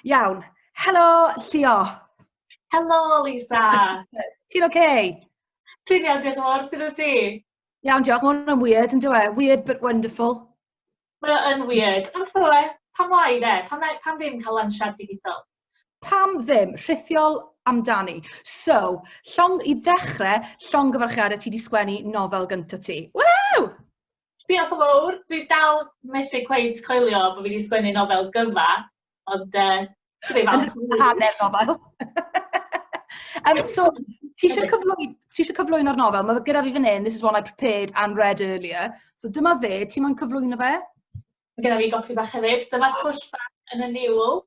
Iawn. Helo, Llio. Helo, Lisa. Ti'n oce? Okay? Ti'n iawn, diolch yn fawr. Sut wyt ti? Iawn, diolch. Mae hwnna'n weird, yn dweud? Weird but wonderful. Mae o yn weird. Ond chwe, pam lai de? Pam, pam ddim cael lansiad digidol? Pam ddim? Rhithiol amdani. So, llong, i ddechrau, llongyfarchiadau ti di sgwennu nofel gyntaf ti. Woohoo! Diolch yn fawr. Dwi dal methu cweit coelio bod fi wedi sgwennu nofel gyfa, ond dwi'n falch. Hanner nofel. So, ti eisiau cyflwy ti eisiau cyflwyno'r nofel? Mae gyda fi fan hyn, this is one I prepared and read earlier. So dyma fe, ti'n moyn cyflwyno fe? Mae gyda fi gopi bach hefyd. Dyma Twll Bach yn y Niwl.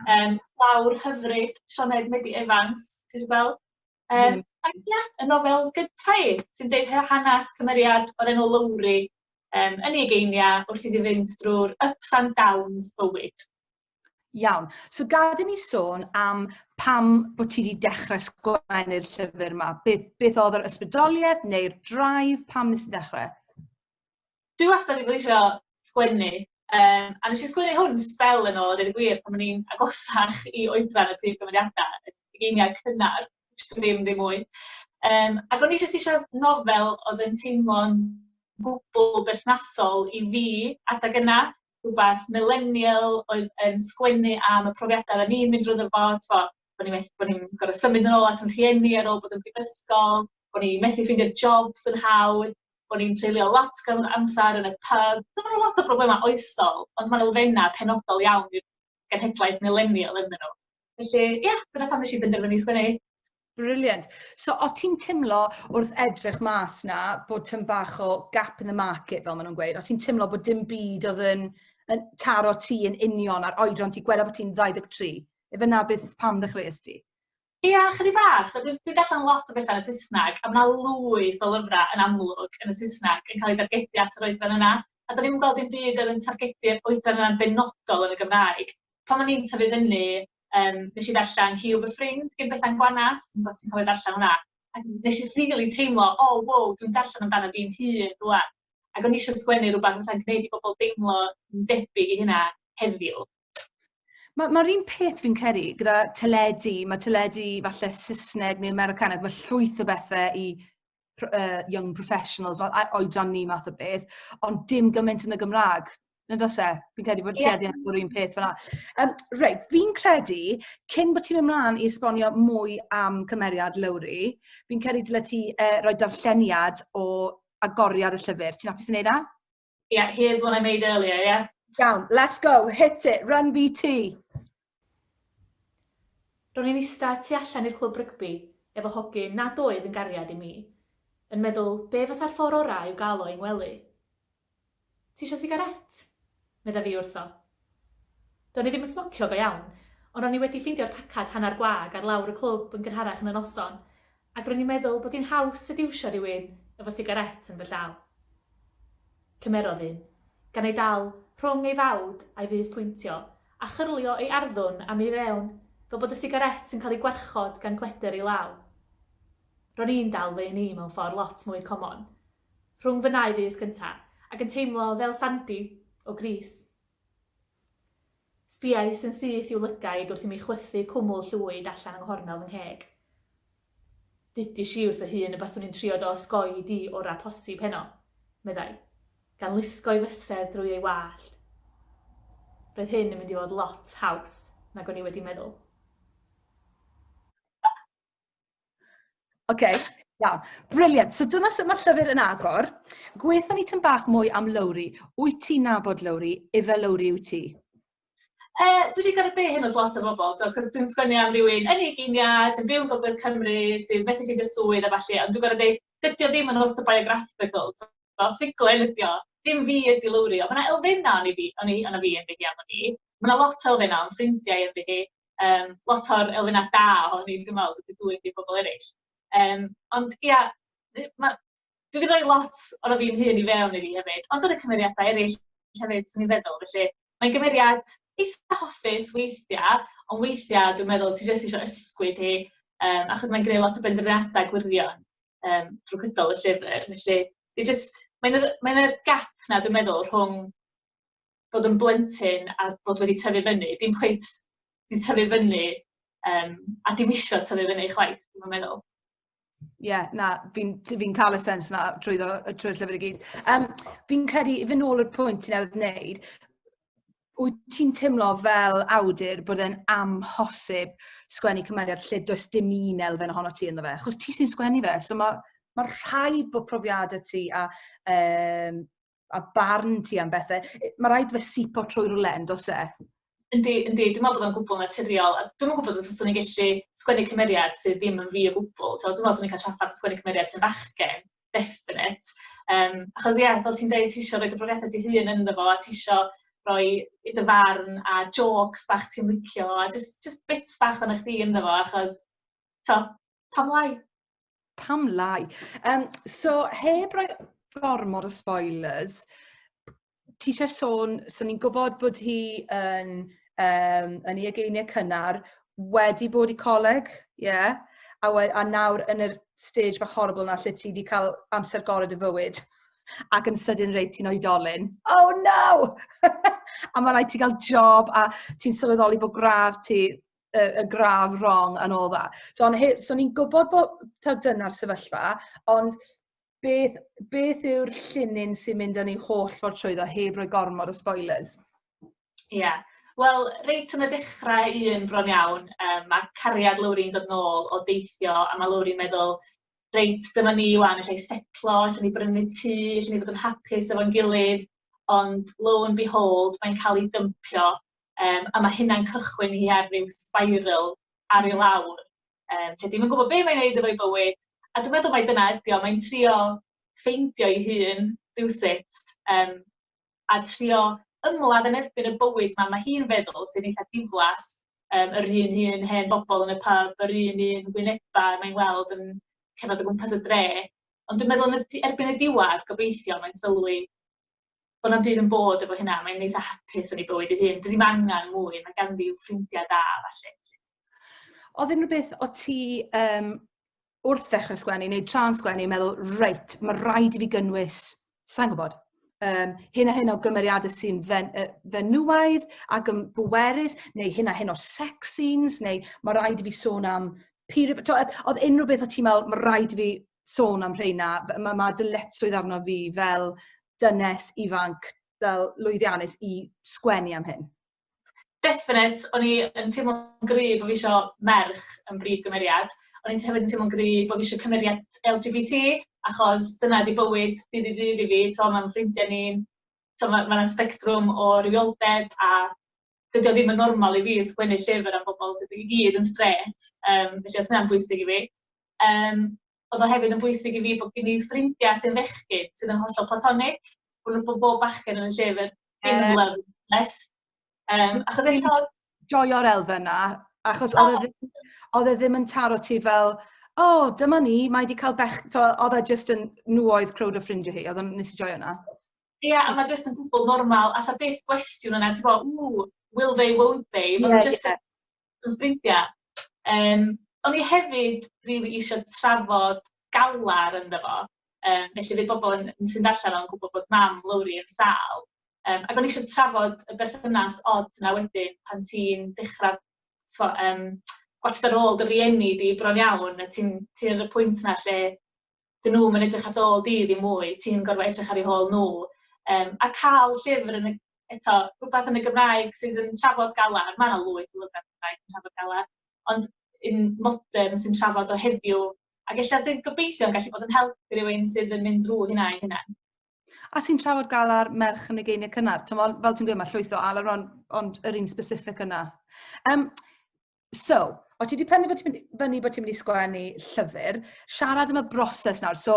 Llawr hyfryd, Sioned Medi Evans, ti eisiau gweld? Ac ia, y nofel gynta i, sy'n deud hanes cymeriad o'r enw Lowri yn ei ugeiniau wrth iddi fynd drwy'r ups and downs bywyd. Iawn. So gad i ni sôn am pam bod ti wedi dechrau sgwennu'r llyfr yma. Beth, beth oedd yr ysbrydoliaeth neu'r drive, pam nes i ddechrau? Dwi wastad wedi bod eisiau sgwennu. A nes i sgwennu hwn sbel yn ôl, a dweud y gwir, pan o'n i'n agosach i oedran y prif gymeriadau, y ugeiniau cynnar, which dwi ddim ddim mwy. Ac o'n i jyst eisiau nofel oedd yn teimlo'n gwbl berthnasol i fi adeg yna, rhywbeth millennial oedd yn sgwennu am y profiadau oedden ni'n mynd drwyddo fo, tibod, bod ni'n methu, bod ni'n gorfod symud yn ôl at yn rhieni ar ôl bod yn brifysgol, bod ni'n methu ffeindio jobs yn hawdd, bod ni'n treulio lot o amser yn y pub. So mae 'na lot o broblemau oesol, ond mae'n elfennau penodol iawn i'r genhedlaeth millennial ynddyn nhw. Felly, ie, yeah, dyna pam nes i benderfynu sgwennu. Brilliant. So, o ti'n timlo wrth edrych mas na bod tym bach o gap in the market, fel maen nhw'n gweud, o ti'n timlo bod dim byd oedd yn, yn taro ti yn union ar oedran ti, gweda bod ti'n 23. Efe na beth pam ddechreuais ti? Ia, chydig bach. So, dwi'n dwi darllen lot o bethau yn y Saesneg, a mae 'na lwyth o lyfrau yn amlwg yn y Saesneg yn cael eu dargedu at yr oedran yna. A do'n i'm yn gweld dim byd oedd yn targedu'r oedran yna'n benodol yn y Gymraeg. Pan o'n i'n tyfu fyny, um, nes i ddarllen Hi yw fy ffrind gen Bethan Gwanas, dwi'n gwybod os ti'n cofio darllen hwnna. Ac nes i rili teimlo, o, oh, wow, dwi'n darllen amdano fi'n hun rŵan. Ac o'n i eisiau sgwennu rhywbeth fysa'n gwneud i bobl deimlo yn debyg i hynna heddiw. Mae'r ma un peth fi'n credu gyda teledu, mae teledu falle Saesneg neu Americanaidd, mae llwyth o bethau i young professionals, fel oedran ni math o beth, ond dim gymaint yn y Gymraeg. Nid oes e? Fi'n credu bod yeah. tueddu o'r un peth fyna. Reit, fi'n credu, cyn bod ti'n mynd mlaen i esbonio mwy am cymeriad Lowri, fi'n credu dyle ti roi darlleniad o agoriad y llyfr. Ti'n hapus i wneud e? Yeah, here's one I made earlier, yeah? Iawn, let's go, hit it, run BT. Ro'n i'n ista tu allan i'r clwb rygbi efo hogyn nad oedd yn gariad i mi, yn meddwl be fasa'r ffordd orau i'w gael o i ngwely. Ti isio sigaret? medda fi wrtho. Do'n i ddim yn smocio go iawn, ond ro'n i wedi ffeindio'r pacad hanner gwag ar lawr y clwb yn gynharach yn y noson, ac ro'n i'n meddwl bod hi'n haws sediwsio rhywun efo sigaret yn fy llaw. Cymerodd un, gan ei dal rhwng ei fawd a'i fys pwyntio, a chyrlio ei arddwrn am ei fewn, fel bod y sigaret yn cael ei gwarchod gan gledr ei law. Ro'n i'n dal fy un i mewn ffordd lot mwy comon, rhwng fy nau fys gynta', ac yn teimlo fel Sandy o Grease. Sbiais yn syth i'w lygaid wrth i mi chwythu cwmwl llwyd allan yng nghornel fy ngheg. Dudis i wrth fy hun y baswn i'n trio dy osgoi di ora posib heno, meddai, gan lusgo'i fysedd drwy ei wallt. Roedd hyn yn mynd i fod lot haws nag o'n i wedi meddwl. Oce, iawn. Brilliant. So dyna sut mae'r llyfr yn agor. Gweithio ni tyn bach mwy am Lowri. Wyt ti'n nabod Lowri? Ife Lowri wyt ti? Dwi wedi gorfod deud hyn wrth lot o bobl, so, 'cos dwi'n sgwennu am rywun yn ei ugeiniau, sy'n byw yn Gogledd Cymru, sy'n methu ffeindio swydd a ballu, ond dwi'n gorfod deud, dydy o ddim yn autobiographical, so, ffuglen ydy o. Dim fi ydy Lowri, ond mae 'na elfennau o'n i fi, o'n i, o'na fi ynddi hi am wn i. Mae 'na lot o elfennau o'n ffrindiau ynddi hi. Lot o'r elfennau da ohoni, dwi'n meddwl, dwi 'di dwyn i bobl eraill. Ond ia, ma', dwi 'di rhoi lot ohono fi'n hun i fewn iddi hefyd, ond yn y cymeriadau eraill hefyd, 'swn i'n feddwl. Felly mae'n gymeriad eitha hoffus weithiau, ond weithiau dwi'n meddwl ti jyst isio ysgwyd hi, achos mae'n gwneud lot o benderfyniadau gwirion drwy gydol y llyfr. Felly dwi jyst, mae'n yr, mae'n yr gap 'na dwi'n meddwl rhwng bod yn blentyn a bod wedi tyfu fyny, dim cweit. 'di tyfu fyny a dim isio tyfu fyny chwaith, dwi'n meddwl. Ie, yeah, na, fi'n fi cael y sens na trwy'r llyfr i gyd. Fi'n credu, i fynd nôl i'r pwynt ti'n newydd wneud, wyt ti'n teimlo fel awdur bod e'n amhosib sgwennu cymeriad lle does dim un elfen ohono ti ynddo fe? Achos ti sy'n sgwennu fe, so mae rhaid bod profiadau ti a barn ti am bethau. Mae rhaid fe sipo trwy rhywle, yn does e? Yndi, yndi, dwi'n meddwl bod o'n gwbl naturiol. A dwi'm yn gwybod os fyswn i'n gallu sgwennu cymeriad sydd ddim yn fi o gwbl. Dwi'n meddwl 'swn i'n cael trafferth sgwennu cymeriad sy'n fachgen, definite. Achos ie, yeah, fel ti'n dweud, ti isio rhoi dy brofiadau dy hun ynddo fo, a ti isio rhoi dy farn a jokes bach ti'n licio, a just bits bach o'n chdi ynddo fo, achos, to, pam lai? Pam lai? So, heb roi gormod o spoilers, ti eisiau sôn, so ni'n gwybod bod hi yn ei ugeiniau cynnar, wedi bod i coleg, ie, yeah? A nawr yn yr stage bach horrible na lle ti wedi cael amser gorau dy fywyd ac yn sydyn reit ti'n oedolyn. Oh no! A mae rhaid ti gael job a ti'n sylweddoli bod gradd ti, y gradd wrong and all that. So ni'n gwybod bod taw dyna'r sefyllfa, ond beth yw'r llinyn sy'n mynd â ni holl ffordd trwyddo heb roi gormod o spoilers? Ie. Yeah. Wel, reit yn y dechrau un bron iawn, mae cariad Lowri'n dod nôl o deithio a mae Lowri'n meddwl, reit, dyma ni wan, allai setlo, allai ni brynu tŷ, allai ni fod yn hapus efo'n gilydd, ond lo and behold, mae'n cael ei dympio, a mae hynna'n cychwyn hi ar ryw spiral ar ei lawr, lle dim yn gwybod be mae'n neud efo'i bywyd, a dwi'n meddwl mai dyna ydi o, mae'n trio ffeindio ei hun rywsut, a trio ymladd yn erbyn y bywyd 'ma mae hi'n feddwl sy'n eitha diflas, yr un hen bobl yn y pub, yr un wynebau mae'n weld yn cerdded o gwmpas y dre. Ond dwi'n meddwl yn erbyn y diwedd, gobeithio, mae'n sylwi bod na'm byd yn bod efo hynna, mae'n eitha hapus yn ei bywyd ei hun. Dydy ddim angen mwy, mae ganddi i'w ffrindiau da, falle. Oedd unrhyw beth o ti wrth ddechrau sgwennu neu tra'n sgwennu meddwl, reit, mae rhaid i fi gynnwys, sa'n gwybod, hyn a hyn o gymeriadau sy'n fenywaidd ac yn bwerus, neu hyn a hyn o sex scenes, neu mae rhaid i fi sôn am period. Oedd unrhyw beth o ti'n meddwl, mae rhaid i fi sôn am rheina, mae dyletswydd arno fi fel dynes ifanc, fel lwyddiannus i sgwennu am hyn? Definite, o'n i yn teimlo'n gryf bod fi isio merch yn brif gymeriad. O'n i'n hefyd yn teimlo'n gryf bod fi isio cymeriad LGBT, achos dyna 'di bywyd dydd i ddydd i fi. So, mae'n ffrindiau ni, so, mae 'na spectrwm o rywioldeb a dydy o ddim yn normal i fi sgwennu llyfr am bobl sydd i gyd yn straight. Felly oedd hynna'n bwysig i fi. Oedd o hefyd yn bwysig i fi bod gen i ffrindiau sy'n fechgyn, sydd yn hollol platonic, bod bob bachgen yn y llyfr ddim yn love interest. Achos eto Joio'r elfen na, achos oedd e ddim yn taro ti fel, oh, dyma ni, mae wedi cael bech... Oedd e just yn nhw oedd crowd o ffrindiau hi, oedd o'n nes i joio na. Ie, yeah, a mae just yn gwbl normal, a sa byth gwestiwn yna, ti'n bod, ww, will they, won't they? Mae yeah, just yn ffrindiau. O'n i hefyd really eisiau trafod galar ynddo fo. Felly fydd bobl sy'n darllen o'n gwybod bod mam Lowri yn sâl. Ac o'n i eisiau trafod y berthynas od na wedyn pan ti'n dechrau gwatshad ar ôl dy rieni di bron iawn, a ti'n ti ar y pwynt na lle dyn nhw'n edrych ar ôl di ddim mwy, ti'n gorfod edrych ar eu hôl nhw. A cael llyfr yn y, eto, rhywbeth yn y Gymraeg sydd yn trafod galar, mae yna lwyth o lyfrau Cymraeg yn trafod galar, ond un modern sy'n trafod o heddiw, ac ella sy'n gobeithio yn gallu bod yn help i rywun sydd yn mynd drwy hynna i hynna. A sy'n trafod galar merch yn y ugeiniau cynnar. Fel ti'n gweud, mae llwyth o alar, ond yr un specific yna. So, o ti wedi penderfynu fyny bod ti'n mynd i sgwennu llyfr, siarad am y broses nawr. So,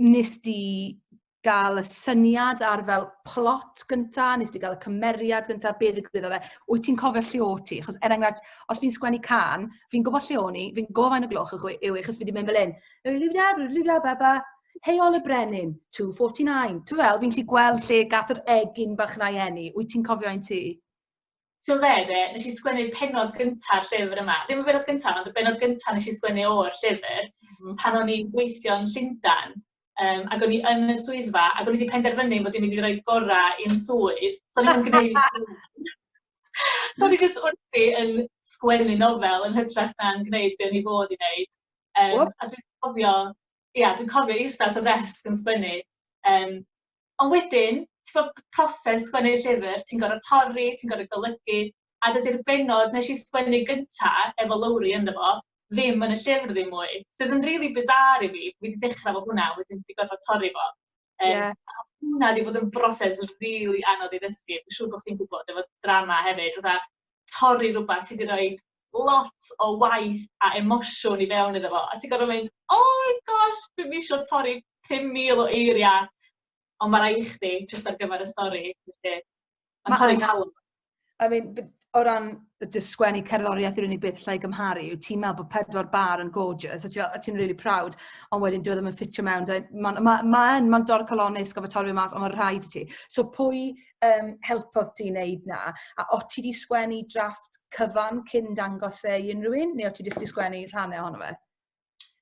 nes di gael y syniad ar fel plot gynta, nes di gael y cymeriad gynta, be ddigwyddodd fe. Wyt ti'n cofio lle o ti? Achos er enghraifft, os fi'n sgwennu can, fi'n gwybod lle o'n i, fi'n gwybod faint o gloch yw e, achos fi wedi mynd fel un. Heol y Brenin, 249. Ti'n fel, fi'n gallu gweld lle gath yr egin bach na i eni. Wyt ti'n cofio un ti? So fe de, nes i sgwennu penod gynta'r llyfr yma. Ddim y benod gyntaf, ond y benod gyntaf nes i sgwennu o'r llyfr, pan o'n i'n gweithio yn Llundain, ac o'n i yn y swyddfa, ac o'n i wedi penderfynu bod i'n mynd i roi gorau i'n swydd. So o'n i'n gwneud. O'n i jyst wrthi yn sgwennu nofel yn hytrach na'n gwneud be o'n i fod i wneud. A dwi'n cofio, ia, dwi'n cofio eistedd wrth y ddesg yn sgwennu. Ond wedyn, ti'n gwbod, proses sgwennu llyfr, ti'n gorfod torri, ti'n gorfod golygu, a dydy'r bennod wnes i sgwennu gynta efo Lowri ynddo fo, ddim yn y llyfr ddim mwy, sydd yn rili bizarre i fi. Fi 'di dechrau efo hwnna, wedyn 'di gorfod torri fo. A hwnna 'di bod yn broses rili anodd i ddysgu. Dwi'n siŵr bod chdi'n gwybod efo drama hefyd, fatha torri rhywbeth ti 'di rhoi lot o waith a emosiwn i fewn iddo fo, a ti'n gorfod mynd, "Oh my gosh, dwi'm isio torri 5,000 o eiriau", ond ma' raid i chdi jyst ar gyfer y stori, felly mae'n torri calon. I mean, o ran dy sgwennu cerddoriaeth yw'r unig beth allai gymharu, yw ti'n meddwl bod pedwar bar yn gorgeous, a ti'n ti really proud, ond wedyn dyw e ddim yn ffitio mewn. Mae'n ma, ma, ma dorcalonnus gofio torri mas, ond mae'n rhaid i ti. So pwy helpodd ti wneud na? A o ti di sgwennu drafft cyfan cyn dangos e i unrhyw un, neu o ti jyst di sgwennu rhannau ohono fe?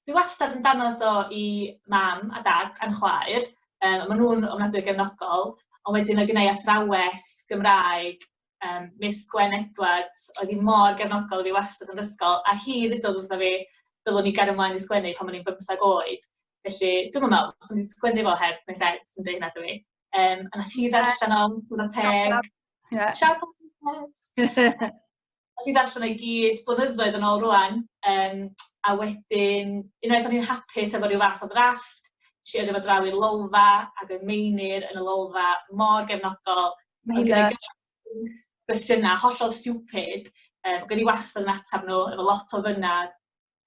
Dwi wastad yn dangos o i mam a dad a'n chwaer. Maen nhw'n ofnadwy o gefnogol. Ond wedyn oedd gynna i athrawes Gymraeg, Miss Gwen Edwards, oedd hi mor gefnogol i fi wastad yn yr ysgol. A hi ddudodd wrtha fi dylwn i gario mlaen i sgwennu pan o'n i'n 15 oed. Felly dwi'm yn meddwl 'swn i 'di sgwennu fo heb Miss Eds yn deud hynna wrtha fi. A nath hi ddarllen o, digon teg. Shout out Miss Eds! Nath hi ddarllen o i gyd blynyddoedd yn ôl rŵan. A wedyn, unwaith o'n i'n hapus efo ryw fath o ddrafft, nes i yrru fo draw i'r Lolfa, ac oedd Meinir yn y Lolfa mor gefnogol. Oedd gynna i gymaint gwestiynau hollol stupid, ac o'n i wastad yn ateb nhw efo lot o fynadd,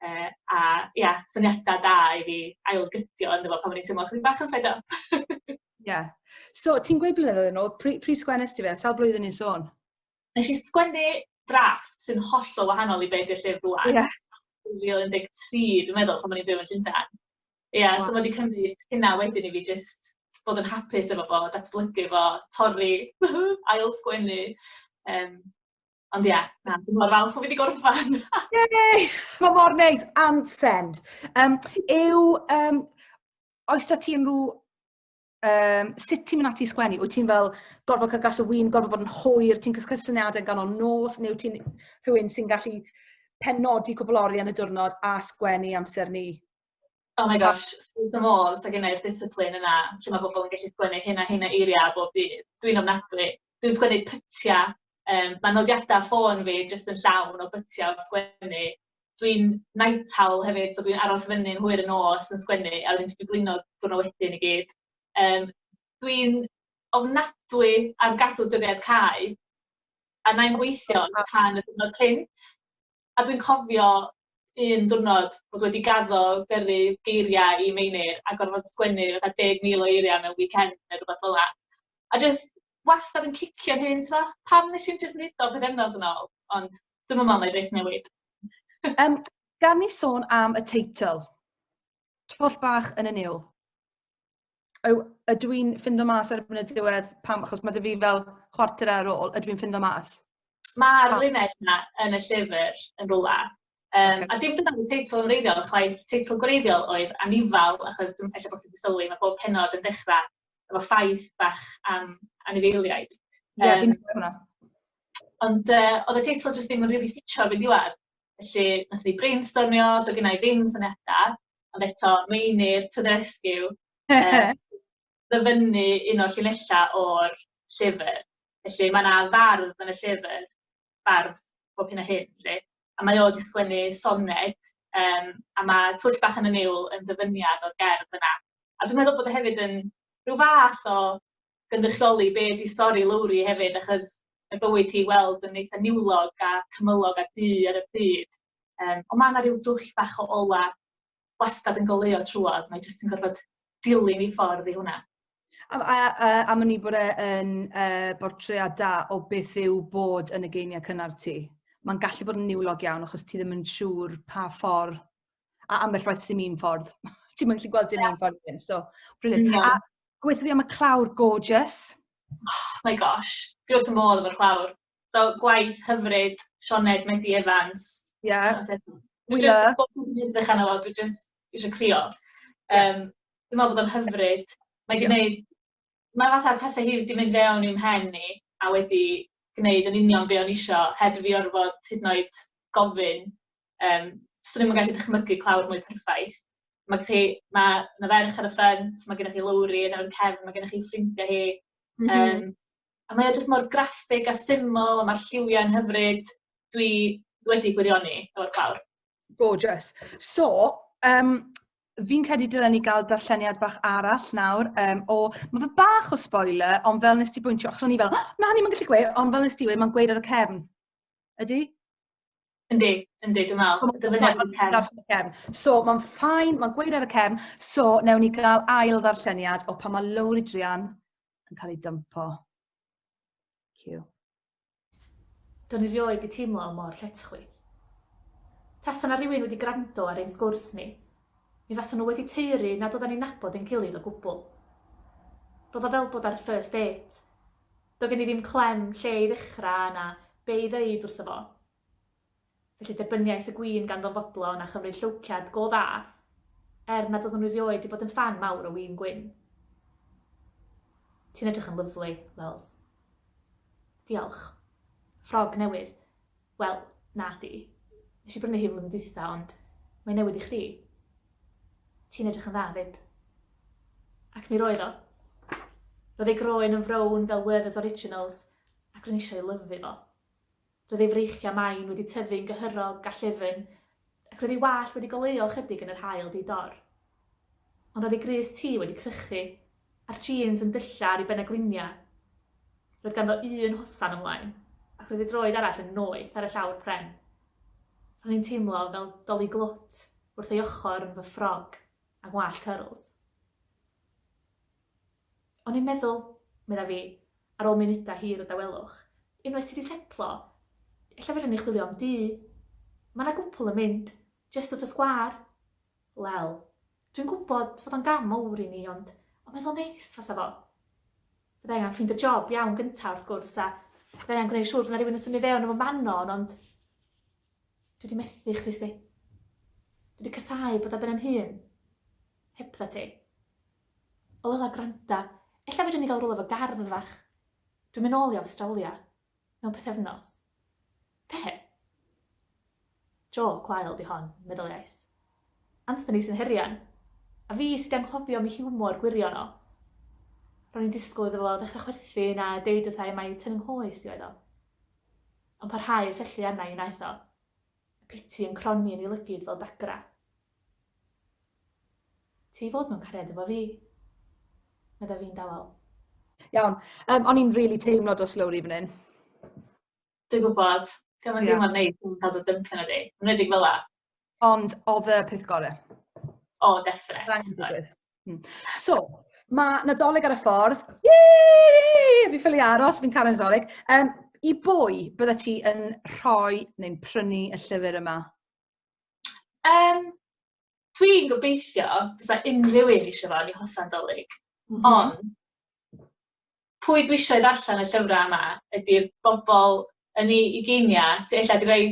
a ia, syniadau da i fi ailgydio ynddo fo pan o'n i'n teimlo chydig bach yn fed up. Ie. So, ti'n gweud blynyddoedd yn ôl, pryd sgwennes ti fe? Sawl blwyddyn ni'n sôn? Nes i sgwennu drafft sy'n hollol wahanol i be 'di'r llyfr rŵan. 2013, dwi'n meddwl, pan o'n i'n byw yn Llundain. Ie, yeah, so mae wedi cymryd hynna wedyn i fi jyst bod yn hapus efo fo, datblygu fo, torri, ail sgwennu. Ond ie, yeah, na, dwi'n mor falch bod fi wedi gorffan. Yay! Mae mor neis. And send. Yw, oes 'da ti unrhyw sut ti'n mynd ati i sgwennu? Wyt ti'n fel gorfod cael glas o win, gorfod bod yn hwyr, ti'n cael syniadau yn ganol nos, neu wyt ti'n rhywun sy'n gallu penodi cwpl oriau yn y diwrnod a sgwennu amser ni? Oh my gosh, wrth fy modd 'sa genna i'r discipline yna lle mae bobl yn gallu sgwennu hyn a hyn o eiriau bob dydd. Dwi'n ofnadwy. Dwi'n sgwennu pytiau. Mae nodiadau ffôn fi jyst yn llawn o bytiau o sgwennu. Dwi'n night owl hefyd, so dwi'n aros fyny'n hwyr y nos yn sgwennu, a wedyn dwi'n blino diwrnod wedyn i gyd. Dwi'n ofnadwy ar gadw dyddiad cau, a wna i'm gweithio tan y diwrnod cynt. A dwi'n cofio un diwrnod bod wedi gaddo gyrru geiriau i Meinir a gorfod sgwennu fatha 10,000 o eiriau mewn weekend neu rywbeth fel 'na. A jyst wastad yn cicio'n hun, tibod? Pam wnes i'm jyst wneud o pythefnos yn ôl? Ond dwi'm yn meddwl wna i byth newid. Gan ni sôn am y teitl, Twll Bach yn y Niwl. Ydw i'n ffindo mas erbyn y diwedd pam, achos mae 'da fi fel chwarter ar ôl, ydw i'n ffindo mas? Mae'r linell yna yn y llyfr yn rhywle. A dim dyna oedd y teitl yn wreiddiol chwaith. Teitl gwreiddiol oedd Anifal, achos dwi'n ella bod chi wedi sylwi, mae bob pennod yn dechrau efo ffaith bach am anifeiliaid. Ie, yeah, fi'n gwybod hwnna. Ond oedd y teitl jyst ddim yn rili ffitio erbyn diwedd. Felly, nath ni brainstormio, doedd genna i ddim syniadau, ond eto, Meinir to the rescue, ddyfynnu un o'r llinellau o'r llyfr. Felly mae 'na fardd yn y llyfr, bardd bob hyn a hyn 'lly, a mae o 'di sgwennu soned, a ma' Twll Bach yn y Niwl yn ddyfyniad o'r gerdd yna. A dwi'n meddwl bod o hefyd yn rhyw fath o gynrychioli be 'di stori Lowri hefyd, achos mae bywyd hi i weld yn eitha niwlog a cymylog a du ar y pryd. Ond ma' 'na ryw dwll bach o ola wastad yn goleuo trwodd, mae jyst yn gorfod dilyn ei ffordd i hwnna. A am wn i bod e yn bortread da o beth yw bod yn y geiniau cynnar ti. Mae'n gallu bod yn niwlog iawn achos ti ddim yn siŵr pa ffordd, a ambell waith sy'n un ffordd. Ti'n mynd gallu gweld dim un ffordd i fynd. So, brilliant. A gweithio fi am y clawr gorgeous. Oh my gosh, dwi wrth y modd efo'r clawr. So, gwaith hyfryd, Sioned Medi Evans. Ie. Yeah. Dwi just, bob yn edrych arno fo, dwi just eisiau crio. Dwi'n meddwl bod o'n hyfryd. Mae 'di wneud... Mae fatha tasa hi wedi mynd fewn i'w mhen i a wedi gwneud yn union be o'n i isio, heb i fi orfod hyd yn oed gofyn. Swn i'm yn gallu dychmygu clawr mwy perffaith. Mae chi, mae 'na ferch ar y ffrynt, mae gennych chi Lowri yn y cefn, mae gennych chi ffrindiau hi. A mae o jyst mor graffig a syml, a mae'r lliwiau'n hyfryd. Dwi wedi gwirioni efo'r clawr. Gorgeous. So, fi'n credu dylen ni gael darlleniad bach arall nawr. O, mae fe bach o spoiler, ond fel nes ti bwyntio, achos o'n i fel, oh, na, ni'n gallu gweud, ond fel nes ti weud, mae'n gweud ar y cefn. Ydy? Yndi, yndi, dwi'n meddwl. Dyfyniad o'r cefn. Cefn. So, mae'n fine, mae'n gweud ar y cefn. So, newn ni gael ail ddarlleniad o pan mae Lowri Druan yn cael ei dympo. Cue. Do'n i rioed 'di teimlo mor lletchwith. Tasa 'na rywun wedi grando ar ein sgwrs ni, mi fasa nhw wedi taeru nad oeddan ni'n nabod ein gilydd o gwbl. Roedd o fel bod ar first date. Doedd gen i ddim clem lle i ddechrau na be i ddeud wrtho fo. Felly derbyniais y gwin ganddo'n fodlon a chymryd llowciad go dda, er nad oeddwn i rioed 'di bod yn ffan mawr o win gwyn. Ti'n edrych yn lyfli, Lels. Diolch. Ffrog newydd. Wel, na di. Nes i brynu hi flwyddyn dwytha, ond mae'n newydd i chdi. Ti'n edrych yn dda 'fyd. Ac mi roedd o. Roedd ei groen yn frown fel Werther's Originals, ac ro'n i eisiau ei lyfu fo. Roedd ei freichiau main wedi tyfu'n gyhyrog a llyfn, ac roedd ei wallt wedi goleuo ychydig yn yr haul di-dor. Ond roedd ei grys T wedi crychu, a'r jîns yn dylla ar ei benagliniau. Roedd ganddo un hosan ymlaen, ac roedd ei droed arall yn noeth ar y llawr pren. Ro'n i'n teimlo fel doli glwt wrth ei ochr yn fy ffrog a ngwallt cyrls. O'n i'n meddwl, medda fi, ar ôl munudau hir o dawelwch, unwaith ti 'di setlo, ella fedrwn ni chwilio am dŷ. Mae 'na gwpl yn mynd, jyst wrth y sgwâr. Wel, dwi'n gwybod fod o'n gam mowr i ni, ond ond meddwl neis fasa fo. Byddai angen ffeindio job iawn gynta wrth gwrs, a byddai angen gwneud siŵr bod 'na rywun yn symud fewn efo Manon, ond dwi 'di methu chdi 'sti. Dwi 'di casáu bod ar ben 'yn hun, hebdda ti. O Ela, gwranda, ella fedrwn ni gael rhywle efo gardd fach. Dwi'n mynd nôl i Awstralia. Mewn pythefnos. Be? Jôc wael 'di hon, meddyliais. Anthony sy'n herian. A fi sy 'di anghofio am ei hiwmor gwirion o. Ro'n i'n disgwyl iddo fo ddechrau chwerthin a deud wrtha i mai tynnu 'nghoes i oedd o. Ond parhau i syllu arna i wnaeth o. Y piti yn cronni yn ei lygid fel dagra. Ti i fod mewn cariad efo fi, medda fi'n dawel. Iawn. O'n i'n really teimlo dros Lowri fan hyn. Dwi'n gwybod. Dio'm yn deimlad neis yn cael dy dympio nadi. Yn enwedig fel 'a. Ond oedd y peth gorau. O, definite. So, mae Nadolig ar y ffordd. Yay! Fi ffili aros, fi'n caru Nadolig. I bwy bydde ti yn rhoi neu'n prynu y llyfr yma? Dwi'n gobeithio fysa unrhyw un eisiau fo yn ei hosan Dolig. Ond pwy dwi eisiau ddarllen y llyfrau yma ydy'r bobl yn ei ugeiniau sydd ella 'di rhoi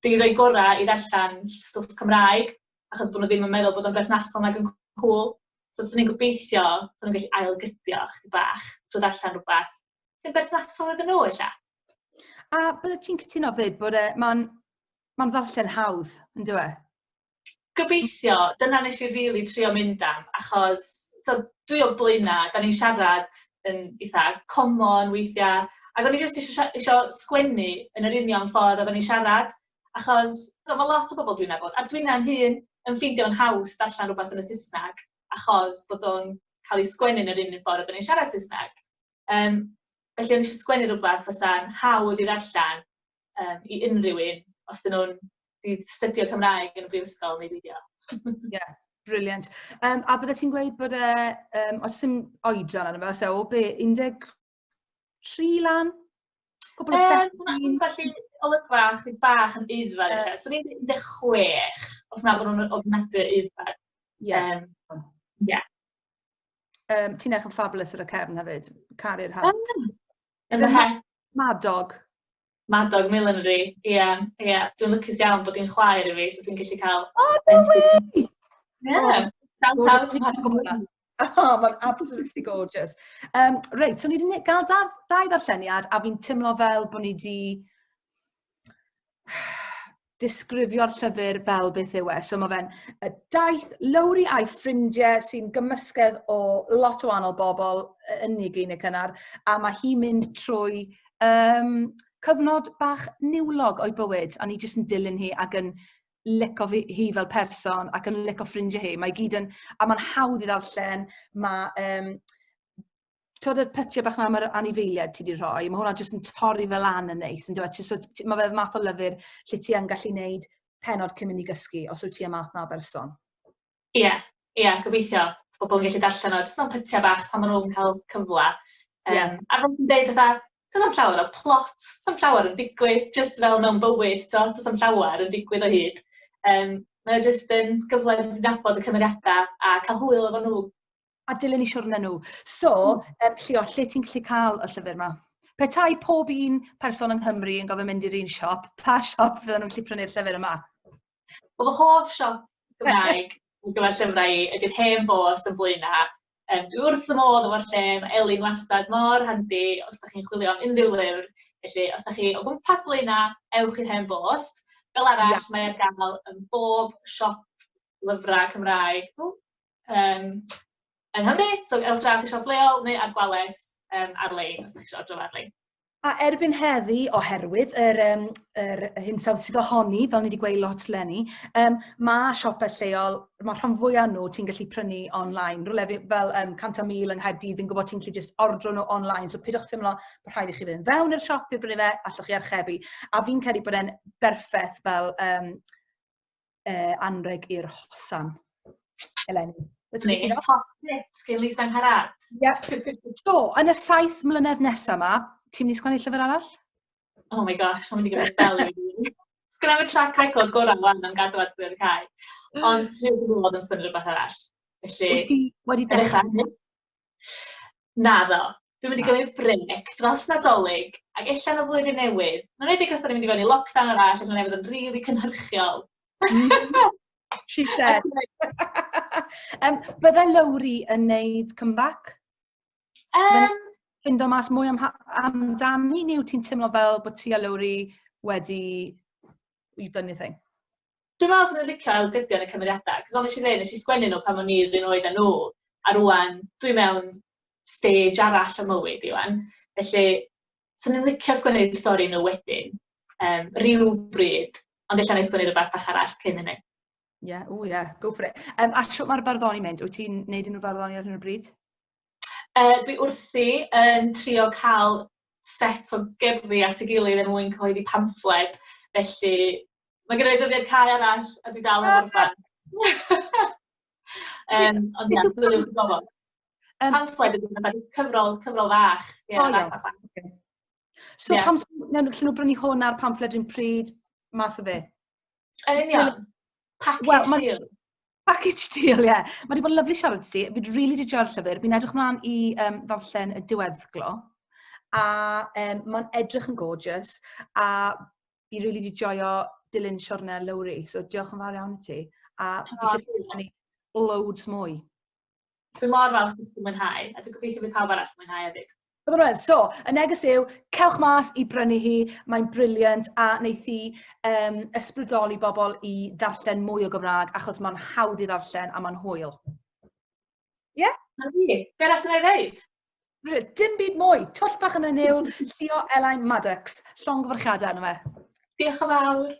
'di rhoi gorau i ddarllen stwff Cymraeg achos bod nhw ddim yn meddwl bod o'n berthnasol nag yn cŵl. So 'swn i'n gobeithio 'sa nhw'n gallu ail-gydio chydig bach drwy ddarllen rhywbeth sy'n berthnasol iddyn nhw ella. A byddet ti'n cytuno 'fyd bod e, mae'n ma ddarllen hawdd, yn dyw e? Gobeithio, dyna nes i rili trio mynd am, achos so, dwi o Blaenau, da ni'n siarad yn eitha common weithiau, ac o'n i jyst isio, isio sgwennu yn yr union ffordd oedden ni'n siarad, achos so, mae lot o bobl dwi'n nabod, a dwi'n hun yn ffeindio'n haws darllen rhywbeth yn y Saesneg, achos bod o'n cael ei sgwennu yn yr union ffordd oedden ni'n siarad Saesneg. Felly o'n i eisiau sgwennu rhywbeth fysa'n hawdd i ddarllen i unrhyw un, os dyn nhw'n 'di astudio Cymraeg yn y brifysgol neu beidio. Ie, yeah, brilliant. A bydde ti'n gweud bod e, oes dim oedran arno fe, so o be, 13 lan? Cwpl o Felly, olygfa chdi bach yn aeddfed yeah. So ni'n 16, os na bod nhw'n ofnadwy aeddfed. Ie. Yeah. Yeah. Ti'n edrych yn fabulous ar y cefn hefyd. Caru'r hat. Yn fy het. Madog. Madog millinery, ie, yeah, ie. Yeah. Dwi'n lwcus iawn bod hi'n chwaer i fi, so dwi'n gallu cael... Oh, no way! Yeah. Shout out. Oh, mae'n absolutely gorgeous. Reit, so ni wedi gael dau ddarlleniad a fi'n teimlo fel bod ni wedi disgrifio'r llyfr fel beth yw e. So mae fe'n daith Lowri a'i ffrindiau sy'n gymysgedd o lot o wahanol bobl yn ei ugeiniau cynnar, a mae hi'n mynd trwy cyfnod bach niwlog o'i bywyd, a ni jyst yn dilyn hi ac yn lico hi fel person ac yn lico ffrindiau hi. Mae gyd yn, a mae'n hawdd i ddarllen, mae twod y pytiau bach 'na am yr anifeiliaid ti 'di rhoi, mae hwnna jyst yn torri fel lan yn neis, yn dweud, so, mae fe math o lyfr lle ti yn gallu neud pennod cyn mynd i gysgu, os wyt ti y math 'na o berson. Ie, yeah, ie, yeah, gobeithio bod pobl yn gallu darllen o, jyst mewn pytiau bach pan maen nhw'n cael cyfle. Yeah. A fel ti'n dweud, fatha, does am llawer o plot, does am llawer yn digwydd, just fel mewn bywyd, to, does am llawer yn digwydd o hyd. Mae o jyst yn gyfle i ddod y cymeriadau a cael hwyl efo nhw. A dilyn i siwrne nhw. So, Llio, lle ti'n gallu cael y llyfr yma? Petai pob un person yng Nghymru yn gofyn mynd i'r un siop, pa siop fydden nhw'n gallu prynu'r llyfr yma? Wel, fy hoff siop Gymraeg yn gyfer llyfrau i ydy'r Hen Bost yn Blaenau. Dwi wrth fy modd efo'r lle, mae Elin wastad mor handi os da chi'n chwilio am unrhyw lyfr. Felly, os da chi o gwmpas Blaenau, ewch i'r Hen Bost. Fel arall, yeah. Mae ar gael yn bob siop lyfrau Cymraeg yng Nghymru. So, ewch draw chi siop leol neu ar Gwales ar-lein, os ydych chi eisiau ordro ar-lein. A erbyn heddi, oherwydd yr hinsawdd sydd ohoni, fel ni wedi gweud lot leni, mae siopau lleol, mae rhan fwyaf nhw ti'n gallu prynu online. Rhywle fel 100,000 yng Nghaerdydd, fi'n gwybod ti'n gallu just ordro nhw online, so pidwch teimlo bod rhaid i chi fynd fewn i'r siop i brynu fe, allwch chi archebu. A fi'n credu bod e'n berffaith fel anreg i'r hosan eleni. Ni, top tip gen Lisa Angharad. Yeah. So, yn y 7 mlynedd nesaf yma, ti'n mynd i sgwennu llyfr arall? Oh my gosh, mae'n mynd i gymryd spel i fi. Sgynna fi track record gorau wan am gadw at y cae. Ond ti'n mynd i fod yn sgwennu rhywbeth arall. Felly, wedi dechrau? Naddo. Dwi'n mynd i gymryd brêc dros Nadolig ac ella yn y flwyddyn newydd. Mae'n rhaid os da ni'n mynd i fewn i lockdown arall, ella newydd yn rili really cynhyrchiol. She said. Bydde Lowri yn neud comeback? Ffindo mas mwy amdani, neu wyt ti'n teimlo fel bod ti a Lowri wedi... You've done your thing? Dwi'n meddwl 'swn i'n licio ailgydio yn y cymeriadau, cos fel nes i ddweud, nes i sgwennu nhw pan o'n i yr un oed â nhw, a rŵan dwi mewn stage arall o mywyd i wan. Felly, 'swn i'n licio sgwennu stori nhw wedyn, ryw bryd, ond ella wna i sgwennu rhywbeth bach arall cyn hynny. Ie, yeah, o ie, yeah, go for it. A shwt mae'r barddoni mynd? Wyt ti'n neud unrhyw farddoni ar hyn o bryd? Dwi wrthi yn trio cael set o gerddi at ei gilydd er mwyn cyhoeddi pamffled, felly mae gen i ddyddiad cau arall a dwi dal yn gorffen. Ond ia, dwi wrth fy modd. Pamffled ydy hwnna, cyfrol fach. Ie, oh, fach, fach, fach. Okay. So yeah. Pam allan nhw brynu hwn a'r pamffled rhywun pryd, mas o fe? Yn union. Package well, deal. Package deal, ie. Yeah. Mae wedi bod yn lyflu siarad ti. Fi wedi really di joio'r llyfr. Fi'n edrych mlaen i ddarllen y diweddglo. A mae'n edrych yn gorgeous. A fi really di joio dilyn siwrne Lowri. So diolch yn fawr iawn i ti. A fi eisiau ti rannu loads mwy. Dwi'n mor falch bod ti'n mwynhau, a dwi'n gobeithio bydd pawb arall yn mwynhau hefyd. Byddwn nhw'n So, y neges yw, cewch mas i brynu hi, mae'n brilliant, a wneith hi ysbrydoli bobl i ddarllen mwy o Gymraeg, achos mae'n hawdd i ddarllen a mae'n hwyl. Ie? Yeah? Na fi. Be arall sy'n ei ddeud? Dim byd mwy. Twll bach yn y niwl, Llio Elain Maddocks. Llongyfarchiadau arno fe. Diolch yn fawr.